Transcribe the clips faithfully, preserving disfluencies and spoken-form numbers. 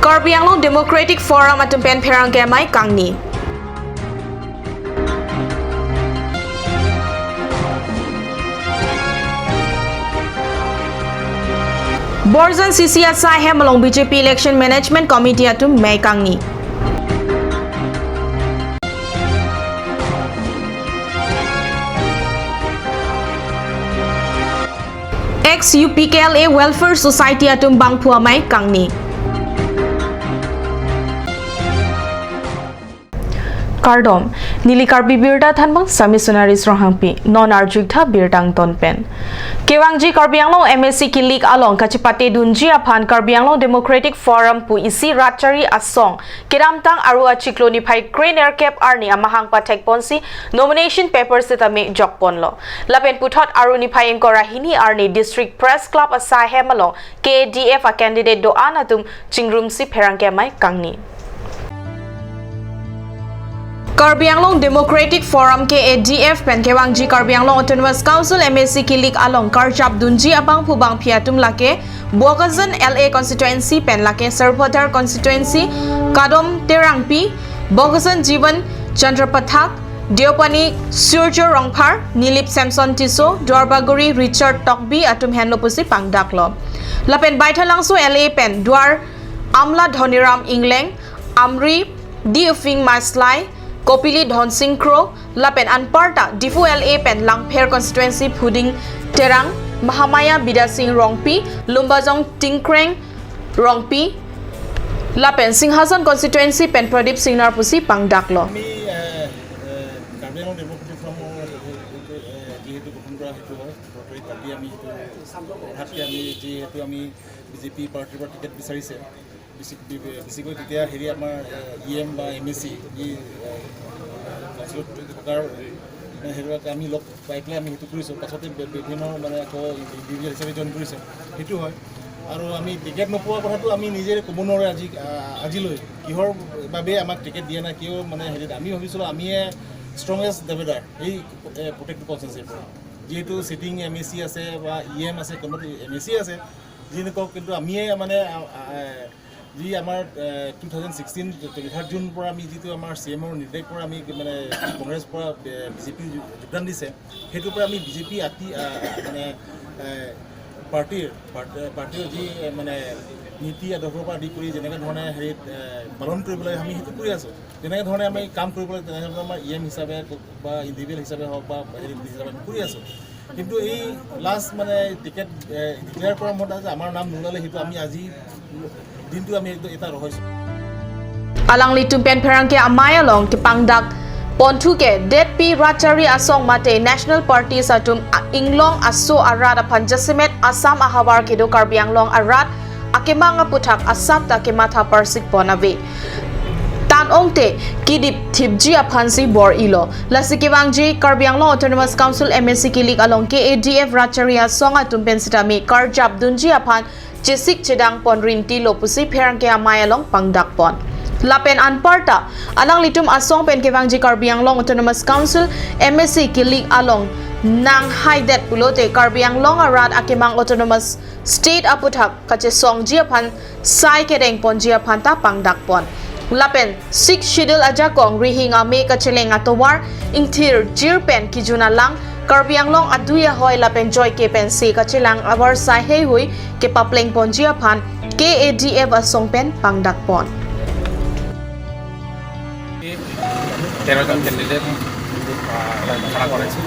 Karbi Anglong Democratic Forum atum pen pherangke amei kangni. Borjan C C asai hem along B J P Election Management Committee atum mei kangni. Ex U P K L A Welfare Society atum bangphu amei kangni. Kardom, neli Karbi Birta Thanbang Sami Sunari Ronghangpi, non arjuktha birta angton pen. Kevangji Karbi Anglong M A C kilik along kachepate dunji aphan Karbi Anglong Democratic Forum pu isi rat chari asong kedamtang Aru achiklo niphai krenerkep arni amahang pathek ponsi nomination paper sitame jok ponlo. Lapen puthot Aru niphai ingkoi ra hini arni District Press Club asai hem along K A D F a candidate do-an atum chingrumsi pherangke amei kangni. Karbi Anglong Democratic Forum K A D F pen kevangji Karbi Anglong Autonomous Council M A C kilik along karjap dunji abangphu bangphi atum lake Bokajan L A constituency pen lake Sarupathar constituency, Kadom Terangpi, Bokajan Jivan Chandra Pathak, Deopani Surjo Rongphar, Nilip Samson Tisso, Duarbagori Richard Tokbi atum henlo pusi pangdaklo. Lapen Baithalangso L A pen Duar Amla Dhoniram Ingleng, Amri Diufing Maslai, Kopili Dhonsing Kro, lapen anparta Diphu L A pen Langpher constituency Phuding Terang, Mahamaya Bidya Sing Rongpi, Lumbajong Tingkreng Rongpi, lapen Singhason constituency pen Pradip Singnar pusi pangdaklo. আমি, এ, এ, কাৰ্বি আংলং ডেমক্ৰেটিক ফ্ৰণ্টৰ যিহেতু, এ, যিহেতু গঠন কৰা সেইটো হয়, চৰকাৰী পাৰ্টি আমি সেইটো ভাবি আমি যিহেতু আমি বিজেপি পাৰ্টিৰ পৰা টিকেট বিচাৰিছে, বেছি-, বি-, বি-, বেছিকৈ তেতিয়া হেৰি আমাৰ, এ, ই এম বা এম এ চি, যি, এ, কাউন্সিলত থকাৰ, মানে, সেইবিলাক আমি লগ পাই পেলাই আমি সেইটো কৰিছোঁ। পাছতে বি-, বিভিন্ন মানে আকৌ ইণ্ডিভিজুৱেল হিচাপে জইন কৰিছে, সেইটো হয়। আৰু আমি টিকেট নোপোৱাৰ কথাটো আমি নিজে ক'ব নোৱাৰোঁ আজি, আ, আজিলৈ। কিহৰ বাবে আমাক টিকেট দিয়া নাই, কিয় মানে হেৰিত আমি ভাবিছিলোঁ আমিয়ে ষ্ট্ৰংগেষ্ট দাবেদাৰ এই, এ, প্ৰত্যেকটো কনষ্টিটুৱেঞ্চিৰ পৰা। যিহেতু ছিটিং এম এ চি আছে বা ই এম আছে, কোনোবাটো এম এ চি আছে, যি নকওক, কিন্তু আমিয়ে মানে, আ, আ, যি আমাৰ, এ, two thousand sixteen twenty third জুনৰ পৰা আমি যিটো আমাৰ চি এমৰ নিৰ্দেশ পৰা আমি মানে কংগ্ৰেছ পৰা, এ, বি জে পি যোগদান দিছে, সেইটোৰ পৰা আমি বি জে পি আতি, আ, মানে, এ, পাৰ্টিৰ, পাৰ্ট-, পাৰ্টিৰ যি, এ, মানে নীতি আদৰ্শৰ পৰা আদি কৰি যেনেকে ধৰণে হেৰিত, এ, পালন কৰিবলৈ আমি সেইটো কৰি আছোঁ। যেনেকে ধৰণে আমি কাম কৰিবলৈ, তেনেকে ধৰণে আমাৰ ই এম হিচাপে বা ইণ্ডিভিজুৱেল হিচাপে হওক বা হেৰি হিচাপে আমি কৰি আছোঁ। কিন্তু এই লাষ্ট মানে টিকেট, এ, ডিক্লেয়াৰ কৰা মতে যে আমাৰ নাম নোলালে সেইটো আমি আজি দিনটো আমি এইটো এটা ৰহস্য। Alanglitum pen pherangke amei along kepangdak ponthu ke det pi rat chari asong mate national parties atum a-, inglong aso arat aphan jasemet Assam ahavar kedo Karbi Anglong arat akemang aputhak asap ta kematha parsik pon ave. Tan ongte kidip thipji aphansi bor-ilo. Lasi kevangji Karbi Anglong Autonomous Council M A C kilik along K A D F rat chari asong atum pen sitame karjap dunji aphan chesik chedang pon rinti lo pusi pherangke amei along pangdak pon. Lapen anparta alanglitum asong pen kevangji Karbi Anglong Autonomous Council M A C kilik along nang haidet pulote Karbi Anglong arat akemang Autonomous State aputhak kachesongji aphan sai kedeng ponji aphan ta pangdak pon. Lapen Sixth Schedule ajakong rihing ame kacheleng atovar ingthir jir pen kijun alang Karbi Anglong adui ahoi lapen joike pensi kachelang avar sai heihui kepapleng ponji aphan K A D F asong pen pangdak pon. তেৰ জন কেণ্ডিডেট, আহ, খাৰা কৰাইছোঁ।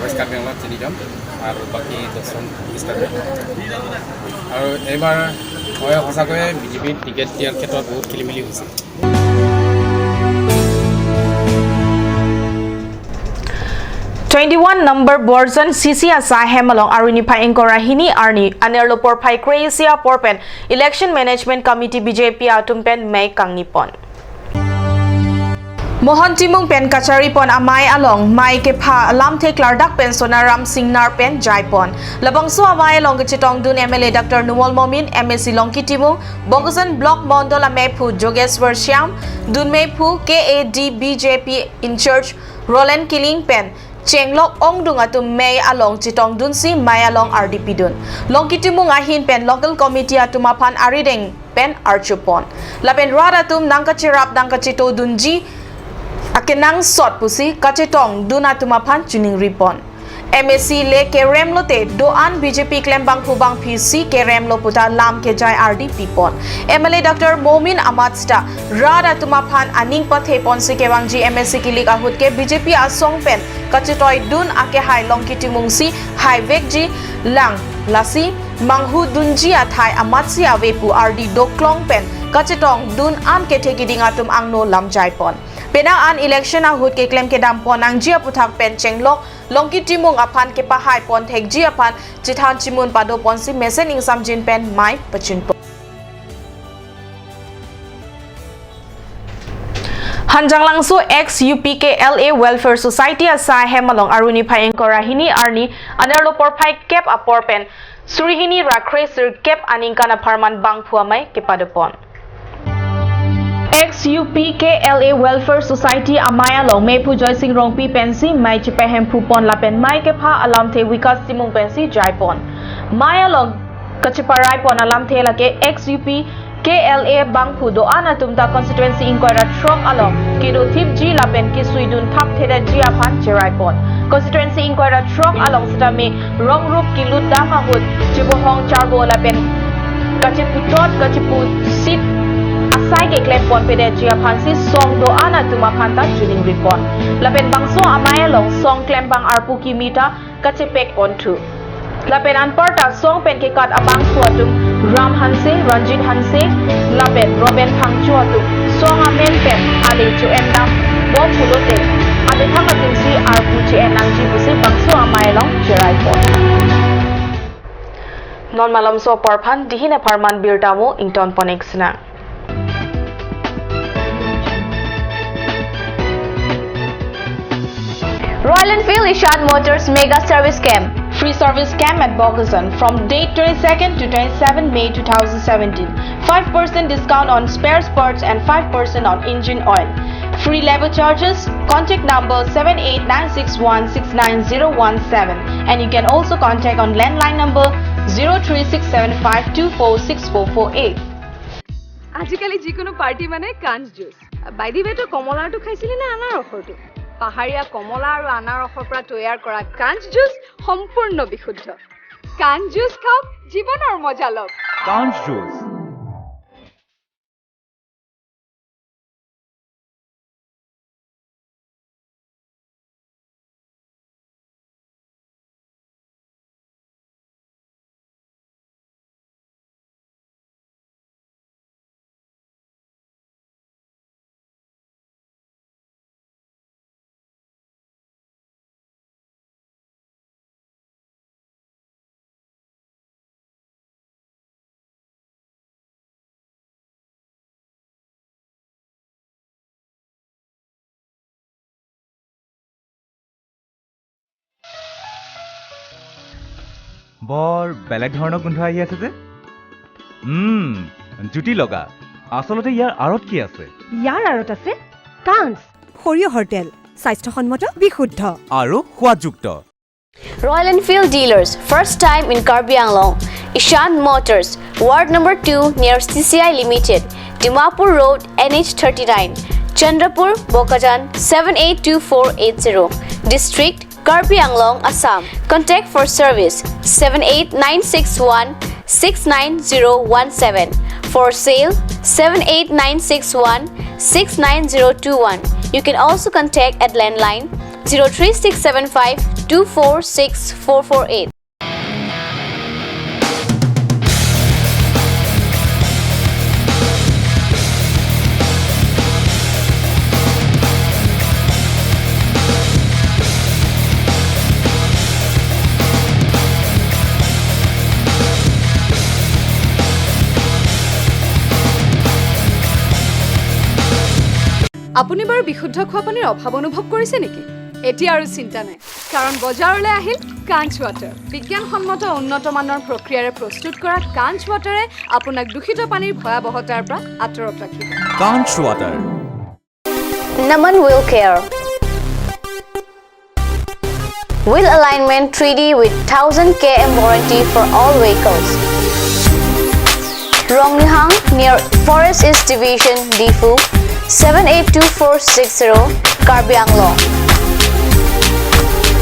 ৱেষ্ট কাৰ্বি আংলঙত তিনিজন আৰু বাকী দহজন ইষ্ট কাৰ্বি আংলং। আৰু এইবাৰ মই সঁচাকৈয়ে বি জে পিত টিকেট দিয়াৰ ক্ষেত্ৰত বহুত খেলি মেলি হৈছে। Twenty-one number Borjan C C asai hem along Aru niphai ingkoi ra hini arni anerlo porphai kre-isi apor pen Election Management Committee B J P atum pen mei kangni pon. Mohon Timung pen kachari pon amei along mei kepha alamthe klardak pen Sonaram Singnar pen jai pon. Labangso amei along kachetongdun M L A Doctor Numal Momin, M A C Longki Timung, Bokajan Block Mondol ameiphu Jogeswar Shyam, dunmeiphu K A D B J P in-charge Roland Killing pen chenglok ongdung atum mei along chetongdunsi mei along ardi pidun. Longki Timung ahin pen local committee atum aphan arideng pen archupon. Lapen rat atum nangkacherap nangkachetongdunji akenangsot pusi kachetongdun atum aphan chiningripon. M A C le kerem lote do-an B J P klembangphu bangphisi kerem lo puta lam kejai ardi pipon. M L A Doctor Momin Ahmad sita rat atum aphan aning patheponsi kevangji M A C kilik ahut ke B J P asong pen kachetoidun akehai Longki Timungsi haivekji lang, lasi manghudunji athai amatsi ave pu ardi doklong pen kachetongdun an kethe kiding atum angno lamjaipon. Penang an election ahut keklem kedampon nangji aputhak pen chenglok Longki Timung aphan kepahaipon thekji aphan chethan chimun padoponsi mesen ingsamjin pen mei pachinpo. Hanjanglangso ex U P K L A Welfare Society asai hem along arni phai ingkoi ra hini arni anerlo porphai kep apor pen suri hini ra kre sirkep aningkan apharman bangphu amei kepadopon. Ex U P K L A Welfare Society amei along mephu Joysing Rongpi pensi mei chepahemphupon lapen mei kepha alamthe Vikas Timung pensi jaipon. Mei along kacheparaipon alamthe lake ex U P K L A bangphu do-an atum ta constituency ingkoi ra throk along kedothipji lapen kesuidun thapthedetji aphan cheraipon. Constituency ingkoi ra throk along sitame rong rup kelut dam ahut chebohong charbo lapen kacheputot kachepusit asai keklemponpedetji aphansi song do-an atum aphan ta chiningripon. Lapen bangso amei along song klembang arpu kimi ta kachepekponthu. Lapen anparta song pen kekat abangphu atum Ram Hanse, Ranjit Hanse, lapen Robin Phangcho atum song amen pen ale cho-endam bom pulote amethang atumsi arpu che-en nangji pusi bangso amei along cheraipon. Non malomso apor aphan dihin apharman birta mo ingtonpon-ik sinang. Royal Enfield Ishan Motors Mega Service Camp. Free service camp at Bokajan from date twenty-second to twenty-seven May two thousand seventeen. Five percent discount on spare parts and five percent on engine oil. Free labor charges. Contact number seven eight nine six one six nine zero one seven. And you can also contact on landline number zero three six seven five two four six four four eight. আজিকালি যিকোনো পাৰ্টি মানে কাঞ্চ juice. By the ৱে, তই কমলাৰটো খাইছিলি নে আনাৰসৰটো? পাহাৰীয়া কমলা আৰু আনাৰসৰ পৰা তৈয়াৰ কৰা কাঞ্চ জুচ সম্পূৰ্ণ বিশুদ্ধ। কাঞ্চ জুচ খাওক, জীৱনৰ মজা লওক। কাঞ্চ জুচ। বৰ বেলেগ ধৰণৰ গোন্ধ আহি আছে যে। উম, জুতি লগা। আচলতে ইয়াৰ আঁৰত কি আছে? ইয়াৰ আঁৰত আছে কাঞ্চ, সৰিয়হৰ তেল, স্বাস্থ্যসন্মত, বিশুদ্ধ আৰু সোৱাদযুক্ত। Royal Enfield Dealers, first time in Karbi Anglong. Ishan Motors, Ward number two near C C I Limited, Dimapur Road, N H thirty-nine, Chandrapur, Bokajan, seven eight two four eight zero. District, Karbi Anglong, Assam. Contact for service, seven eight nine six one six nine zero one seven. For sale, seven eight nine six one six nine zero two one. You can also contact at landline zero three six seven five two four six four four eight. আপুনি বাৰু বিশুদ্ধ খোৱা পানীৰ অভাৱ অনুভৱ কৰিছে নেকি? এতিয়া আৰু চিন্তা নাই, কাৰণ বজাৰলৈ আহিল কাঞ্চ ৱাটাৰ। বিজ্ঞানসন্মত উন্নত মানৰ প্ৰক্ৰিয়াৰে প্ৰস্তুত কৰা কাঞ্চ ৱাটাৰে আপোনাক দূষিত পানীৰ ভয়াৱহতাৰ পৰা আঁতৰত ৰাখিব। কাঞ্চ water. Naman Wheel Care. Wheel alignment three D with thousand K M warranty for all vehicles. Rongnihang near Forest East Division, Diphu, seven eight two four six zero, Karbi Anglong.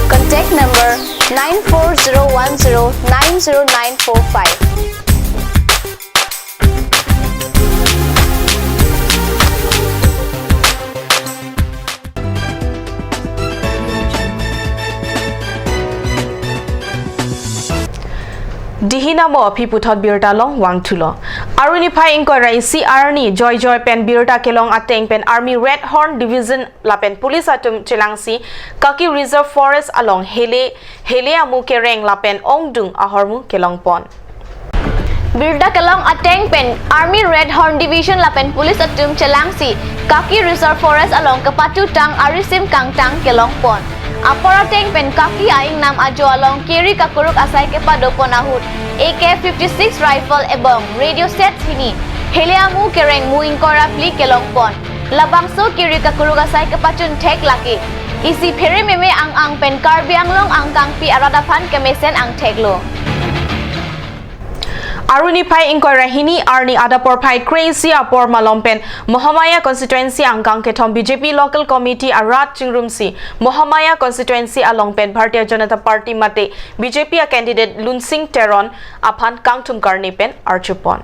Contact number nine four zero one zero nine zero nine four five. Dihina mo aphi puthot birta along vangthulo. Arni phai ingkoi ra isi arni joijoi pen birta kelong ateng pen Army Red Horn Division lapen police atum chelangsi Kaki Reserve Forest along hele hele amu kereng lapen ongdung ahormu kelongpon. Birta kelong ateng pen Army Red Horn Division lapen police atum chelangsi Kaki Reserve Forest along kepatutang arisim kangtang kelongpon. Apor ateng pen Kaki a-ingnam ajo along kiri kakuruk asai kepadopon ahut A K fifty-six rifle ebong radio set hini hele amu kereng mu ingkoi ra phli kelongpon. Labangso kiri kakuruk asai kepachun thek lake isi phere meme ang-ang pen Karbi Anglong angkangpi arat aphan kemesen angthek lo. Arni phai ingkoi ra hini arni adap porphai kre-isi apor malom pen Mahamaya constituency angkang kethom B J P local committee arat chingrumsi Mahamaya constituency along pen Bharatiya Janata Party mate B J P a candidate Lunsing Teron aphan kangthum karne pen arjupon.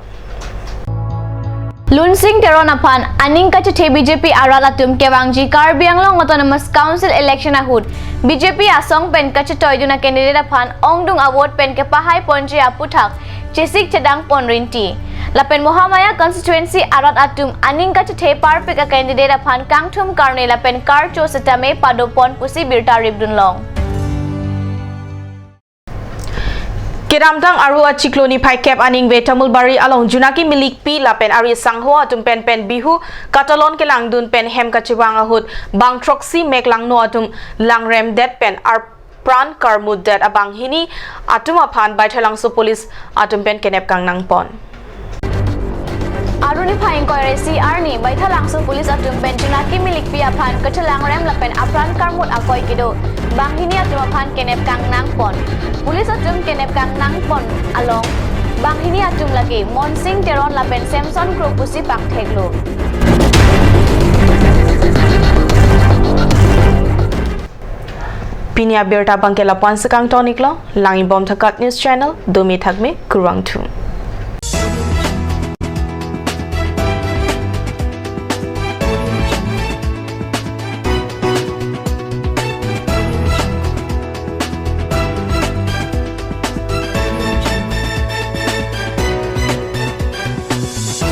Lunsing Teron aphan aning kachethe B J P arat atum kevangji Karbi Anglong Autonomous Council election ahut B J P asong pen kachetoidun a candidate aphan ongdung a vote pen kepahai ponji aputhak chesik chedang pon rinti. Lapen Mahamaya constituency arat atum aning kachethe parpik a candidate aphan kangthum karne lapen karcho setame padopon pusi birta ripdun long. Kedamtang Aru achiklo niphai kep aningve Tamulbari along Junaki Milikpi lapen ari sangho atum pen pen Bihu katalon kelangdun pen hem kachevang ahut bang throksi mek langno atum langremdet pen apran karmutdet abang hini atum aphan Baithalangso police atum pen kenep kangnangpon. Arni phai ingkoi ra isi arni Baithalangso police atum pen Junaki Milikpi aphan kachelangrem lapen apran karmut akoi kedo banghini atum aphan kenep kangnangpon. Police atum kenep kangnangpon along banghini atum lake Monsing Teron lapen Samson Kro pusi pangthek lo. Pini abirta abangke lapu-an si kangton iklo, langbom tha KAT News Channel, domi thakme, kurvangthu.